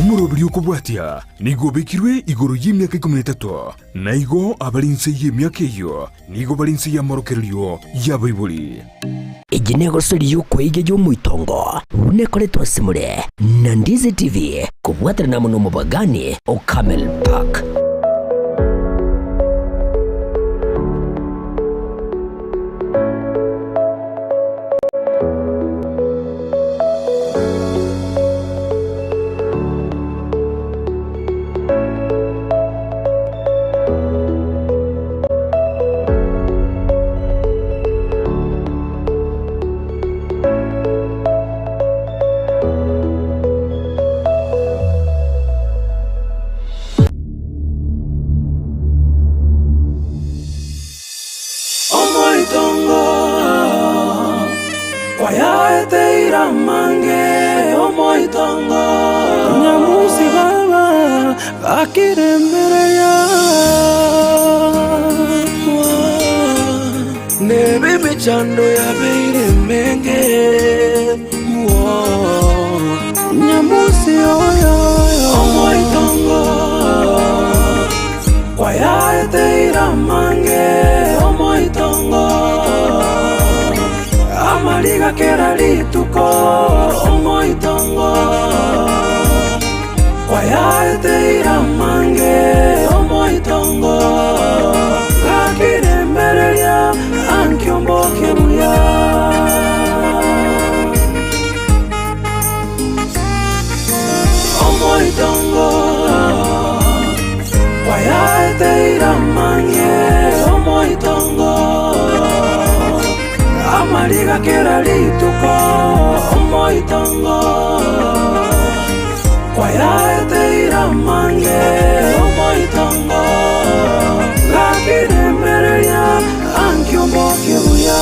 Omoroberio okobwatia nigo obekirwe igoro y'emiaka ikomi na etato, na igo abare inse y'emiaka eyio nigo bare inse y'amorokererio y'abaibori. Eye negosori y'okweiga y'omoitongo buna ekoretwe ase more na Ndizi TV kobwaterana amo nomobagani o Camel Park. Omoitongo kwayaeteire amange, omoitongo. Nyamusi baba bakiremereria, Nebe emechando yabeire emenge, Nyamusi oyo, omoitongo. Kwayaeteire amange omoitongo, amariga kera rituko omoitongo. Kwayaeteire amange omoitongo, gakiremereria ankio mboke buya. Omoitongo kwayaeteire amange omoitongo amariga kera rituko omoitongo kwayaeteire amange omoitongo gakiremereria ankio mboke buya.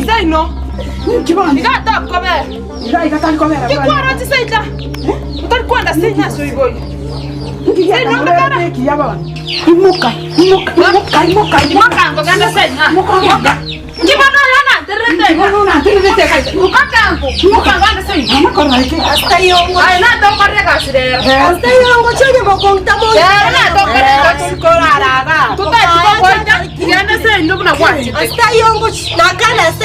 Seino. Iga tokobera. Tikwarochi seita. Otari kwenda seino ase oiboire. Seino ndakara. Imoka, imoka, imoka, imoka, Imoka ango genda seino. Imoka. Nkibono oyo nantererete iga. Imoka ango. Imoka genda seino. Aye natokorire egasi rero. Rero natokorire egasi. Totari kogoita. Genda seino buna gwachete.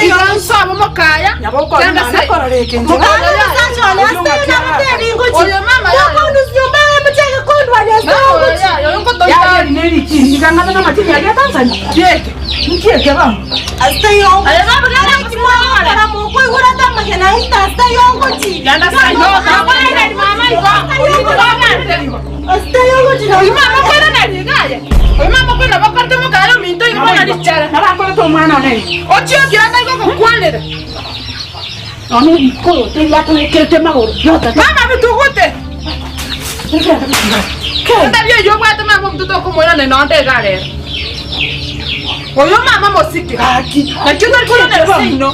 Igo nsobo mokaya. Genda seino. Oyo mama yaye. Mama oyo yaye, oyo nkotoita. Aye baba genda gosibora. Genda seino. Nakoraneri mama igo. Oyo mama okweraneri iga aye. Oyo mama okwerana bakorete mokaya ominto igo bono richara. Ochie okira tari gogokwanera. Mama bitugute. Etabi eyio obwate mama omonto tokomoirana nonde iga rero. Oyo mama mosike. Nakio tori koranera seino.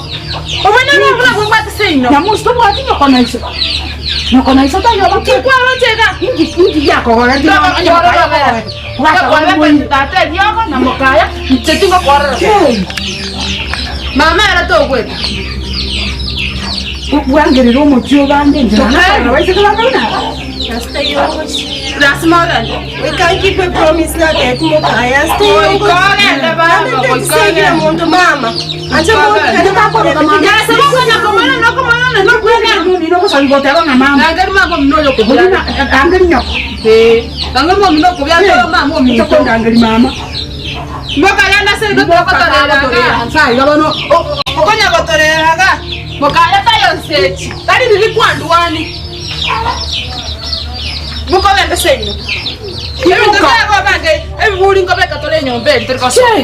Obwenerete buna bwobwate seino. Tikwaroche iga. Tokokworora tata eriogo na mokaya inche tingokworora. Mama ere togwete. Bwangerere omochie obande inche nakorora baiseke bande buna aba. Lasima ogende. Goika ogende baba, goika ogende. Nyasae gokonya komana nokomana nokwena. Nogosabia goteba ng'a mama. Nangeri mama omino oyo okobiara. Angeri nyoko. Eh, nangeri omino okobiara toyo mama ominto. Tokondangeri mama. Mokagenda ase endo togotorera iga. Okonya gotorera iga. Mokaya tayo nsechi. Tari riri kwandwani. Mokogenda ase endo. Ebinto biagobange ebiburi nkobeka tore enyomba eri tori gosoa.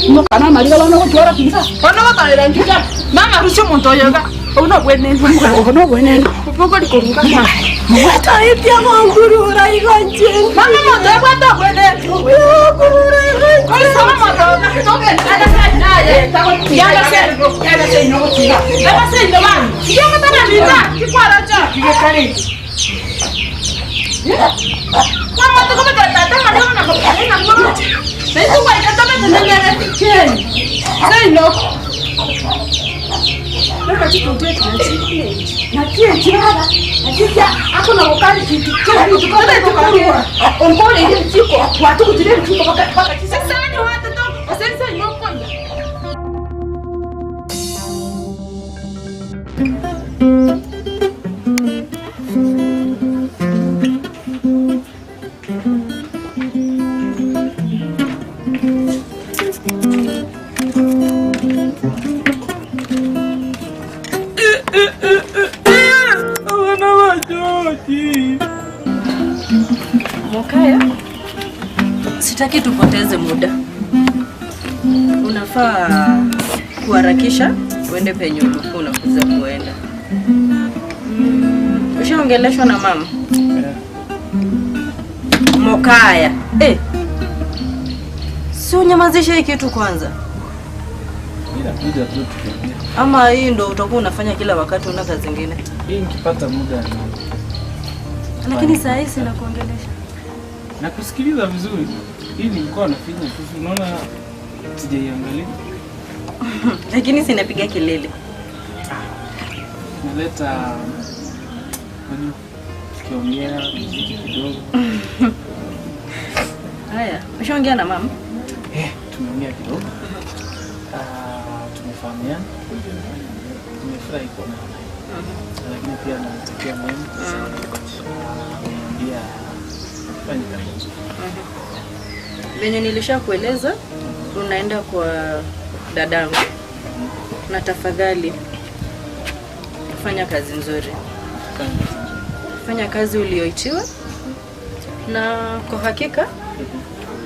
Mokana amariga bono ogotwara kinsa. Bono ogotorera nkika. Mama rusia omonto oyo iga. Obo nobwenenu. Obo nobwenenu. Bogori koruga. Aetia gongurura igo inche. Mama moto ebwate obwenenu. Gongurura igo inche. Ori soma moto. Togenda. Yanga se. Yanga se ino gotiga. Yanga se ino bana. Yanga tana linda. Kikwaracha. Mama to kome tata mama na ko na mama. Naitu kwa ikatome tenengere tikeni. Se ino. Abana bajoji. Mokaya, sitaki tupoteze muda. Unafaa kuharakisha uende penye ulikuwa unakuza kuenda. Ushaongeleshwa na mama? Mokaya, eh, si unyamazishe hii kitu kwanza, Inakuja tu tukiongea. ama hii ndo utakuwa unafanya kila wakati, una kazi zingine? Hii nikipata muda Lakini saa hii sina kuongelesha. na kusikiliza vizuri. Hii nilikuwa nafinya tu, unaona sijaiangalia. Lakini sinapiga kelele. Naleta unajua, tukiongea muziki kidogo. Haya, ushaongea na mama? Eh, tumeongea kidogo. Ah, tumefahamiana. Nimefurahi kuonana naye. Lakini pia namtakia mema. Ameniambia fanye kazi nzuri. Venye nilishakueleza unaenda kwa dadangu, na tafadhali fanya kazi nzuri, Fanye kazi nzuri. fanya kazi ulioitiwa, na kwa hakika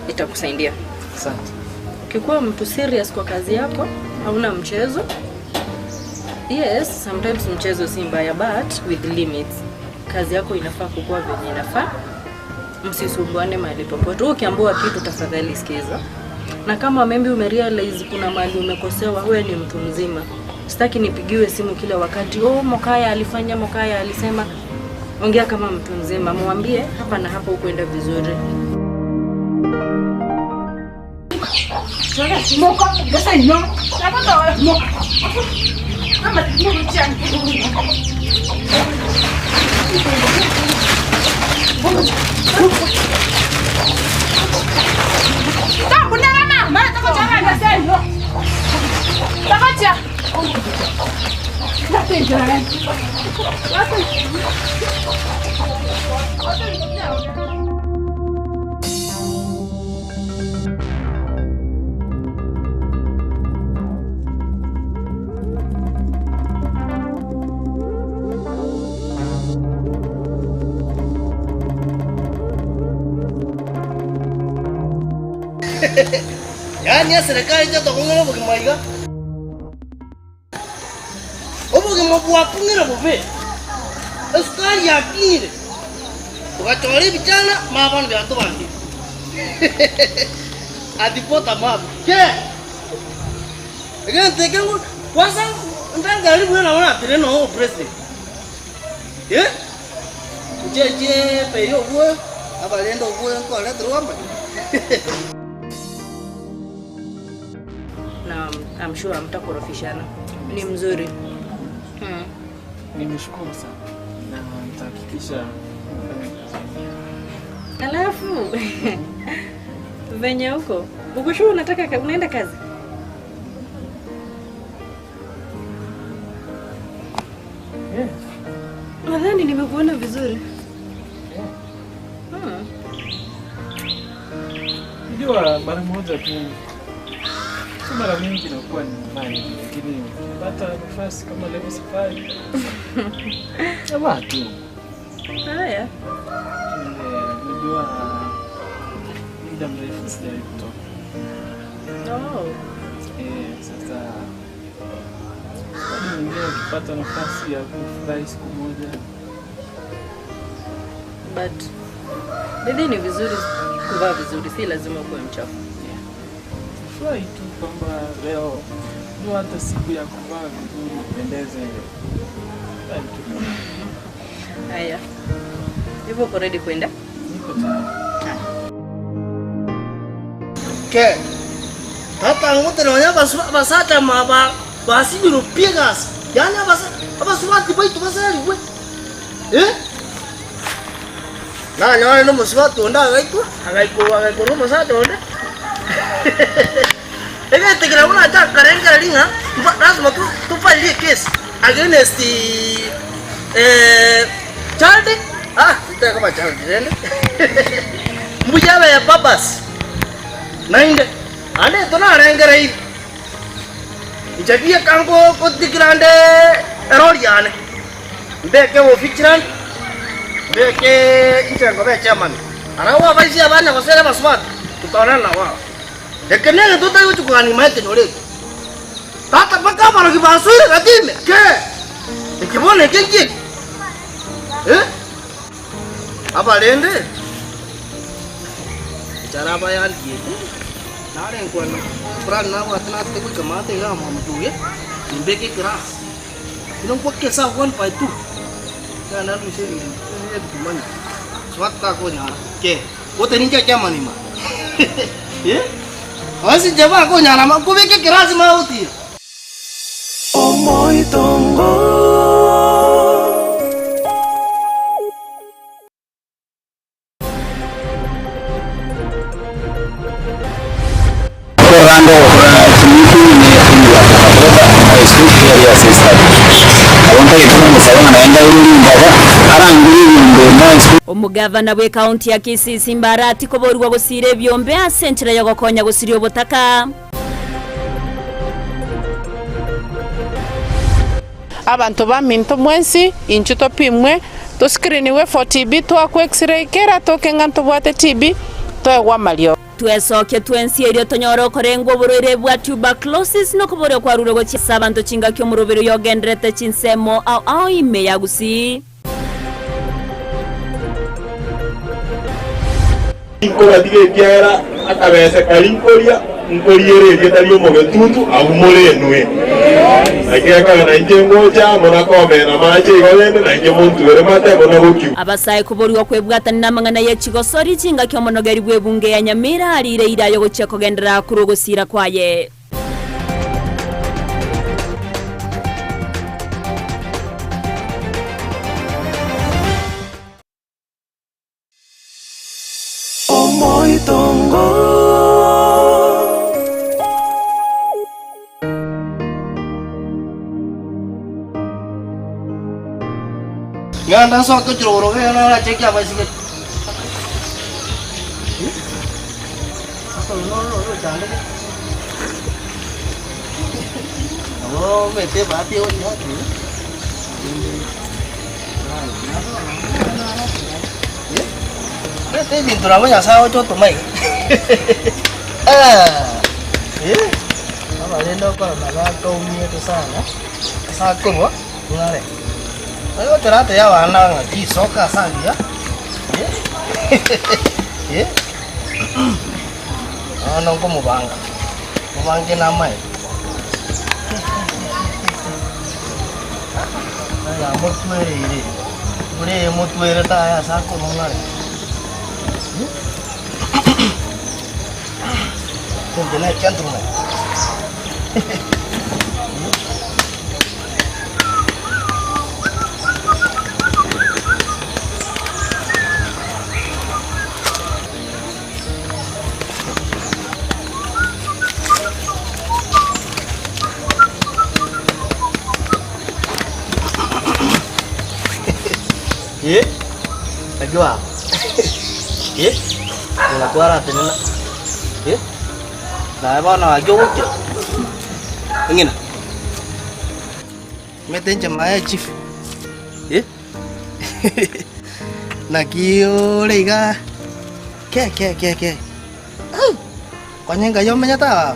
itakusaidia. Asante. Ukikuwa mtu serious kwa kazi yako, hauna mchezo. Yes, sometimes mchezo si mbaya, but with limits. Kazi yako inafaa kukua venye inafaa, msisumbuane mahali popote. Wewe ukiambiwa kitu, tafadhali sikiza, na kama maybe umerealize kuna mahali umekosewa, wewe ni mtu mzima. Sitaki nipigiwe simu kila wakati, oh, Mokaya alifanya, Mokaya alisema. Ongea kama mtu mzima, mwambie hapa na hapa hukuenda vizuri. Yaani ya serikali chatokong'era obogima iga obogima bwakong'era bobe esukari yakinyire togachora ebichana mabano byatobangire atipota mabu ke egento eke ngo kwanza ndangari buna nabo natire noo president eh ncheche peyo obwo abarenda obwo nkoreterwa amani Na I'm sure hamtakorofishana. Ni mzuri. Mm. Nimeshukuru sana na nitahakikisha nafanya kazi nzuri. Alafu venye huko uko sure unataka unaenda kazi? Yeah. Nadhani nimekuona vizuri. Yeah. Hmm. Unajua mara moja tu, si mara mingi nakuwa ni nyumbani, lakini ukipata nafasi kama leo safari navaa tu. Haya. Unajua muda mrefu sijawahi kutoka. Oh. Sasa bado nyingine ukipata nafasi ya kufurahi siku moja. But bidhi ni vizuri kuvaa vizuri, si lazima kuwe mchafu. Yeah. Furahi tu kwamba leo ndio hata siku ya kuvaa vizuri upendeze. Furahi tu. Haya, hivyo uko ready kwenda? Niko tayari. Ke, tata ngote nonya abasacha maba basinyire pi egasi, yaani abasubati baito baseriwe eh? Nanyore na omosubati onde agaikwa, agaikwa agaikwa na omosacha onde egetekera buna achakarengereria ng'a lazima tofailie ekesi against child ah titari child rende mbuya abe babas Naende ande tonarengereiri, inche bieka ngotigera nde erori yane, mbeke obovigilant, mbeke inche nkobe echairman. Arabwo abaisia abane gose ere abasubati, totaonana nabo aba. Eke negento totari gochia kogania ime ekenyoro eke. Tata mpaka abarogi basoire gati ime, kee! Eke bono eke nki eke? Eh? Abarende enchara abayandiete, nare nkwana fulani nabwate natete goika maate iga amo omotugia, nimbeke eclass. Buna nkwake esabu one by two, ekero narusia ebinto ebi ebitumani, swat takonyara ke, gote ninche ekiamanima eh, onsi inche bakonyara ma nkobeka eclass magotira. Omoitongo. Korando chimitu ne ya boda boda school area sister. Abonta gituma musaba ng'a naende airwe rimbaga arangure ebinto mo school. Omogavana bw'ekaunti ya Kisii Simba Arati koborigwa gosiira ebiombe ase enchera y'ogokonya gosiria obotaka. Abanto baminto mwensi, inchuo topimwe, toscreenigwe for TB, toakwe x-ray, kera toke ng'a ntobwate TB, toegwe amariogo. Twesokie twensi erio tonyore okorengwa oborwaire bwa tuberculosis nokoboria kwarure gochia ase abanto chingaki omoroberi oyo ogenderete chinsemo ao ao ime ya Gusii. Tinkobatiga ekiagera akabese karia nkoria, nkoriera erieta ri'omogetutu abwo more inwe. Naki gekogera nainche ngocha amo na komena amache igo rende, nainche montwere mate buna gokigwa. Abasae koborigwa kwebwatania namang'ana ye chigosori chingaki omonogeri bw'ebunge ya Nyamira ariire eira yogochia kogenderera korwa ogosiira kwaye. Omoitongo. Ng'anda nsoke chirogoro gena narache kiabaiseke. Sasa oyo noro oro ochandeke. Nabo omete ebahati egochia ake. Omete ebinto nabo Nyasaye agocha otoma iga. Abarende okorora bakaumiete sana, ase akorwa ng'are. Oyochora atebie abana ng'a chisoka ase agiya, Bono nkomobanga, mobange namaene. Yamotwereire, buna emotwerete aye ase akorwa ng'are. Inche ne gentleman. Eh, najua. Eh, unakwara tenena. Eh, naye bono agwo ogokira. Eng'ina. Omanyete inche maye chief. Eh, naki ore iga. Ke ke ke ke. Au! Konya enkai omenyete aa.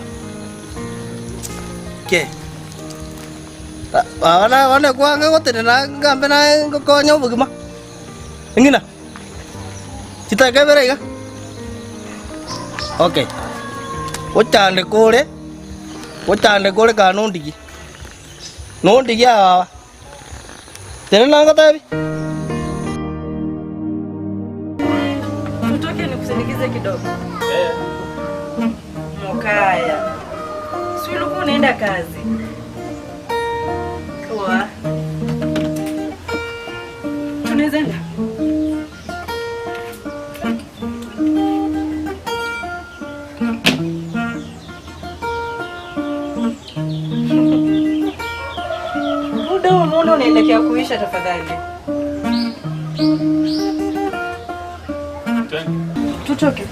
Ke. Baba nabone kwange gotenena ngambe naye ngokonya obogima. Eng'ina, chitaka ibere iga. Okay. Ochandeke ore, ochandeke ore kare nondigie. Nondigie aa baba. Tenena ngotebi. Tutoke nikusindikize kidogo. Mokaya. Si ulikuwa unaenda kazi? Poa. Tunaweza enda? Muda huu unaona unaelekea kuisha tafadhali. Tutoke.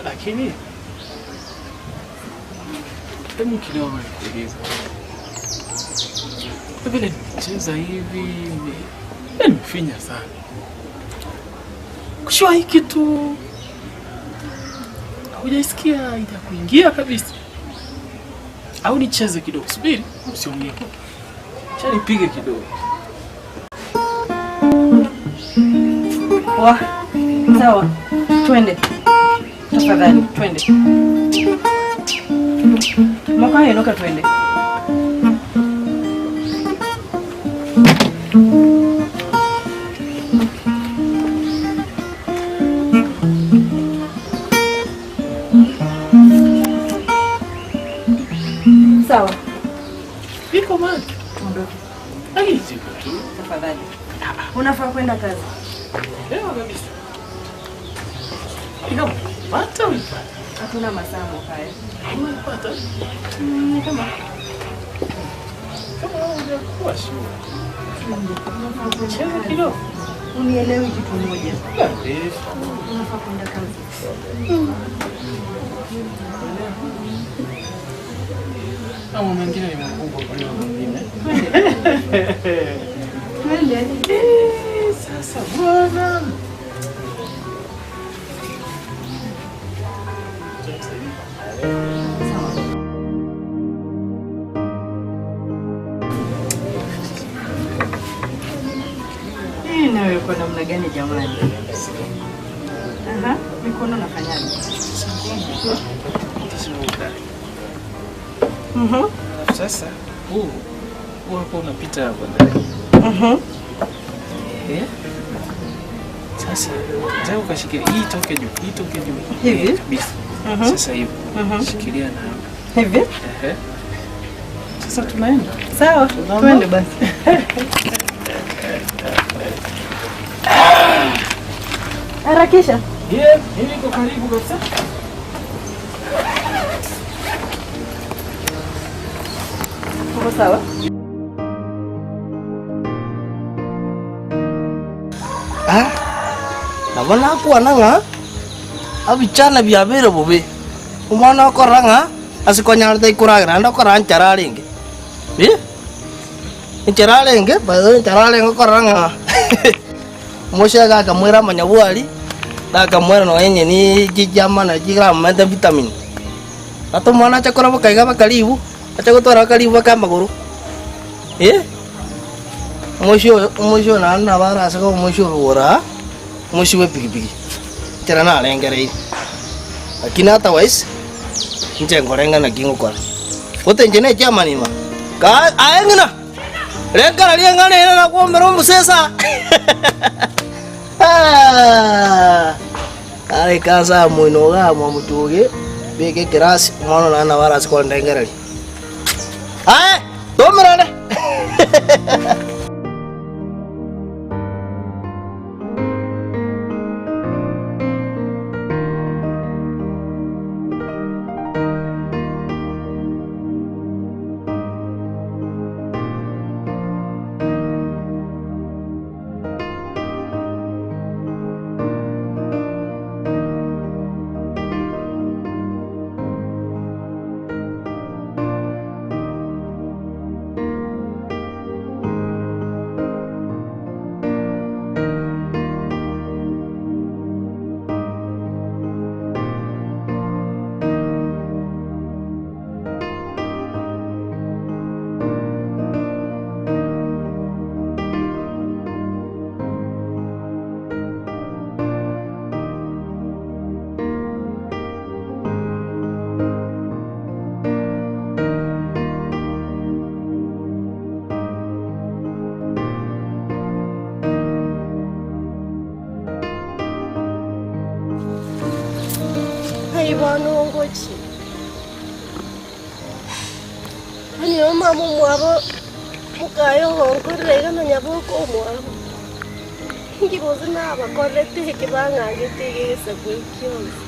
Lakini hebu kidogo nikuulize, Kwa vile nimecheza hivi nimefinya sana kushua hii kitu hujaisikia itakuingia kabisa, au nicheze kidogo? Subiri, usiongee, cha nipige kidogo. Poa. Sawa. Twende. Tafadhali, twende. Mokaya, inuka twende. Sawa. Iko man. Tuondoke. Lakini ziko tu. Tafadhali. Unafaa kwenda kazi. Elewa kabisa. Ika pata uipata. Hatuna masaa Mokaya. Unaipata. Kama Kama hujakuwa sure. Cheza kidogo. Unielewi kitu moja. La ndefu. Unafaa kwenda kazi. Mambo mengine ni makubwa kuliko mengine. Twende. Eh, Sasa bwana. Hii nayo iko namna gani jamani? Aha, mikono nafanyaje? Mhm. Sasa huu huu hapo unapita hapo ndani. Mhm. Eh? Sasa nataka ukashikilia hii itoke juu, hii itoke juu. Hivi? Eh, Kabisa. Mhm. Sasa hivi. Mhm. Shikilia na hapa. Hivi? Ehe. Sasa tunaenda. Sawa, twende basi. Harakisha. Yeah, mimi niko karibu kabisa. Uko sawa? Ah, nabo nakwana ng'a abichana biabeire bobe, omwana okorora ng'a ase konyarete ikoragera naende okora nchara arenge, eh, enchera arenge by the way enchara arenge okorora ng'a omosege akamwera amanyabwari, na akamwera nonye enyeni chiamana chiramomenta vitamin. Ata omwana ache koraboka iga bakaribu, ache gotwara bakaribu baka amagoro, eh. Omoisia oyo omoisia oyo naende nabo arase koba omoisia orogoro aa, omoisia bwa epikipiki, ekero narengereire. Lakini otherwise, inche nkorenga naki ngokora. Gose inche na echairman ima, kaa aye ng'ina, rengera ring'ana ere nakwomera omosesa Naraika ase amoino iga mwa omochoge, mbeke ekerasi, omwana naende nabo arase kondengereria. Aye, tomerane. ngochie. Yaani omama omwabo mokaye ogonkorera iga nonya boka omwabo. Inki gose nabakorerete eke bang'angete iga egesaku eki gionsi.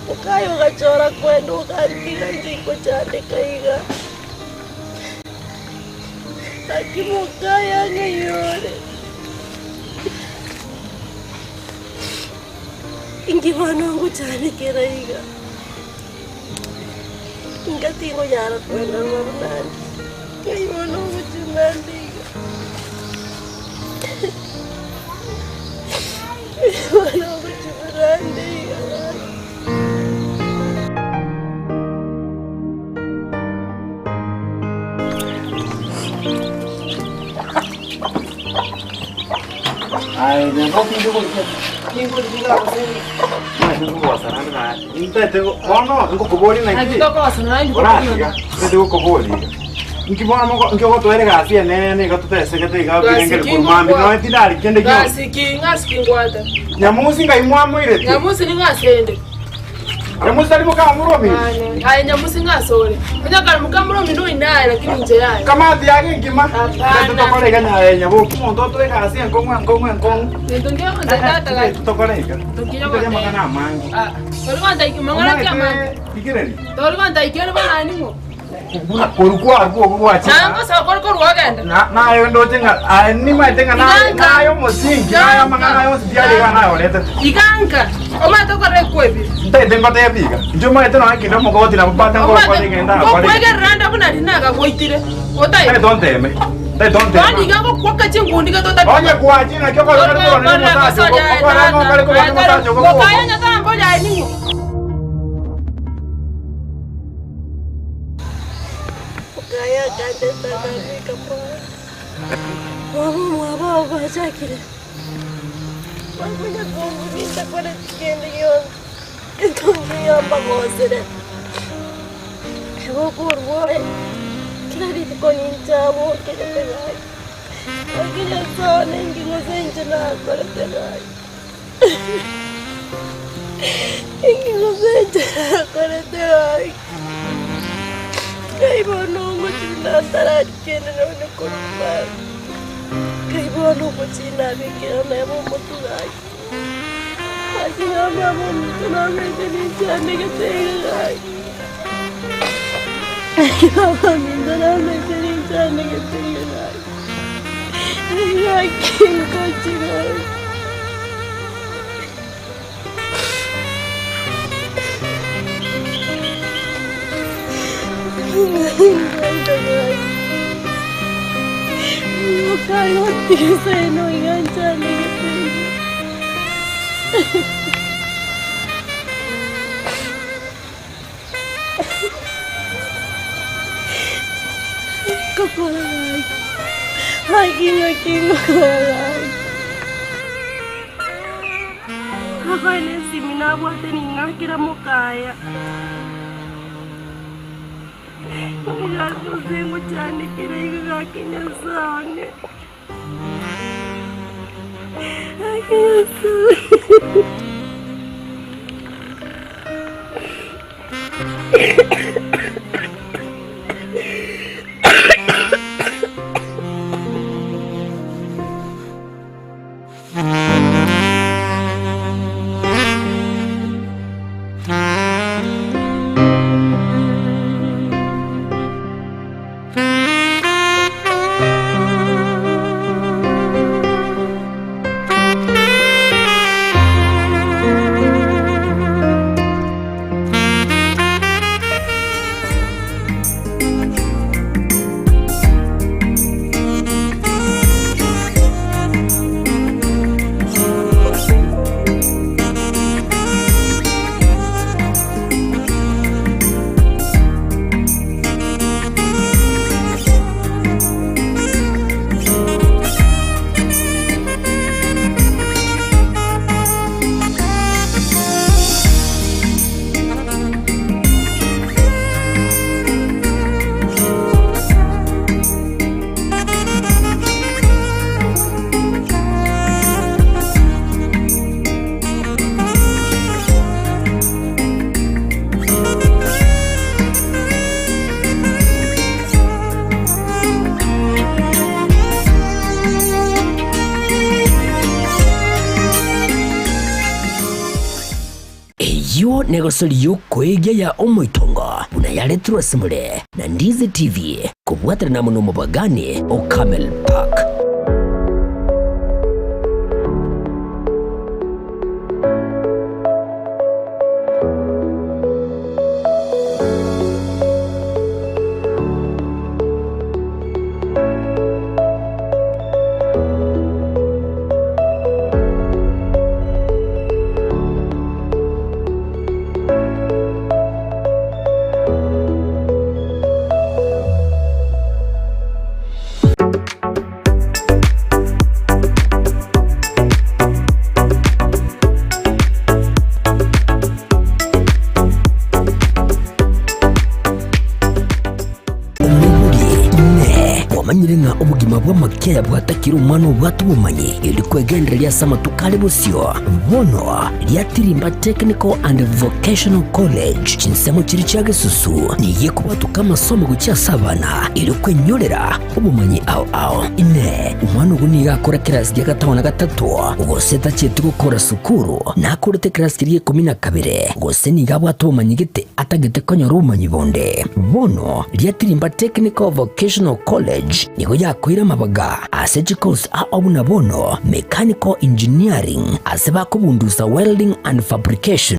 Mokaye ogachora kwenda ogantiga inche ingochandeka iga. Gaki mokaye ang'eiyore. Inki bono ngochandekera iga? Inga tingonyara kwenda rwa buna ande. Ngai bono ogochuna ande iga. Ngai bono ogochuna ande iga. Nyamusi ngai mwamoirete. Nyamusi ning'asende. Nyamusi tari mokamura omino. Aye Nyamusi ng'asore. Onye kare mokamura omino oino aye lakini inche yaya. Kamati yake enkima. Hapana. Tokore iga nyaye nyaboki omonto otoe egasi enkong'u enkong'u enkong'u. Gento nge onde tata gaki. Tokore iga. Tokinya Toria gotebi. amang'ana amange. Ah, tori gontaiki mang'ana ki amange. Rigereria. Tori gontaiki ore bono aye ning'o? Buna korwa kwarwa obwo gwachia. Nango sawa kore korwa ogenda. Na- naye ndoche ng'a aye nimaete ng'a naye Iganka. naye omosingi naye amang'ana aye onsi tiari iga nayoretete. Iganka. Omanyete okore ekwebire. Ntaete ngotebie iga. Inche omanyete nonya kende omogoti nabo mbate ngokora egento agakora. Ngokwegerera ande buna riria nagagoitire. Otaete. Ntaete onteme. Ntaete onteme. Bono iga ngokwoka chingundi gete otari. Onye kwachire naki okore kore korwa ne omosacha okore ng'o okore korwa ne omosacha ogo. Gokaya nyatambo yaye ning'o? Mokaya akandeta akambeka mwaye. Mwabo omwabo abo bachakire bakonya kombugia ntakoreti kende gionsi, gento nkiya mbagosere. Egokorwa ore kera rituko ninche abokerete gaki, gaki Nyasae one inki gose inche nakorete gaki. Inki gose inche nakorete gaki. Ngai bono omochie ntararikende nonye korwa mambia. Ngai bono omochie nabekire nebe omotwe gaki. Gaki mama omonto nabete ninchandegete iga gaki. Gaki mama ominto nabete ninchandegete iga gaki. Gaki nkochi gaki. Nakoe nesimi nabwate ning'akera mokaya. Gose ngochandekera iga gaki Nyasae one. Gaki Nyasae. negosori y'okoegia ya omoitongo buna yaretirwe ase more na Ndizi TV kobwaterana amo nomobagani o Camel Park. Omoibori, Inee! Kwamanyire ng'a obogima bw'amakiaya bwatakire omwana obwate obomanyi, erio kwegendereria ase amatuko are bosio? Bono riatirimba Technical and Vocational College, chinsemo chiria chia gesusu, nigo ekobwatoka amasomo gochia ase abana, erio kwenyorera obomanyi ao ao. Inee! Omwana ogo nigo akora kerasi gia gatano na gatato, gose tacheti gokora sukuru, nakorete ekerasi keria gia ikomi na kabere, gose nigo abwate obomanyi gete atagete konyora obomanyi bonde? Bono riatirimba Technical Vocational College nigo yakoire amabaga ase chikosi ao buna bono Mechanical Engineering ase bakobundusa Welding and Fabrication.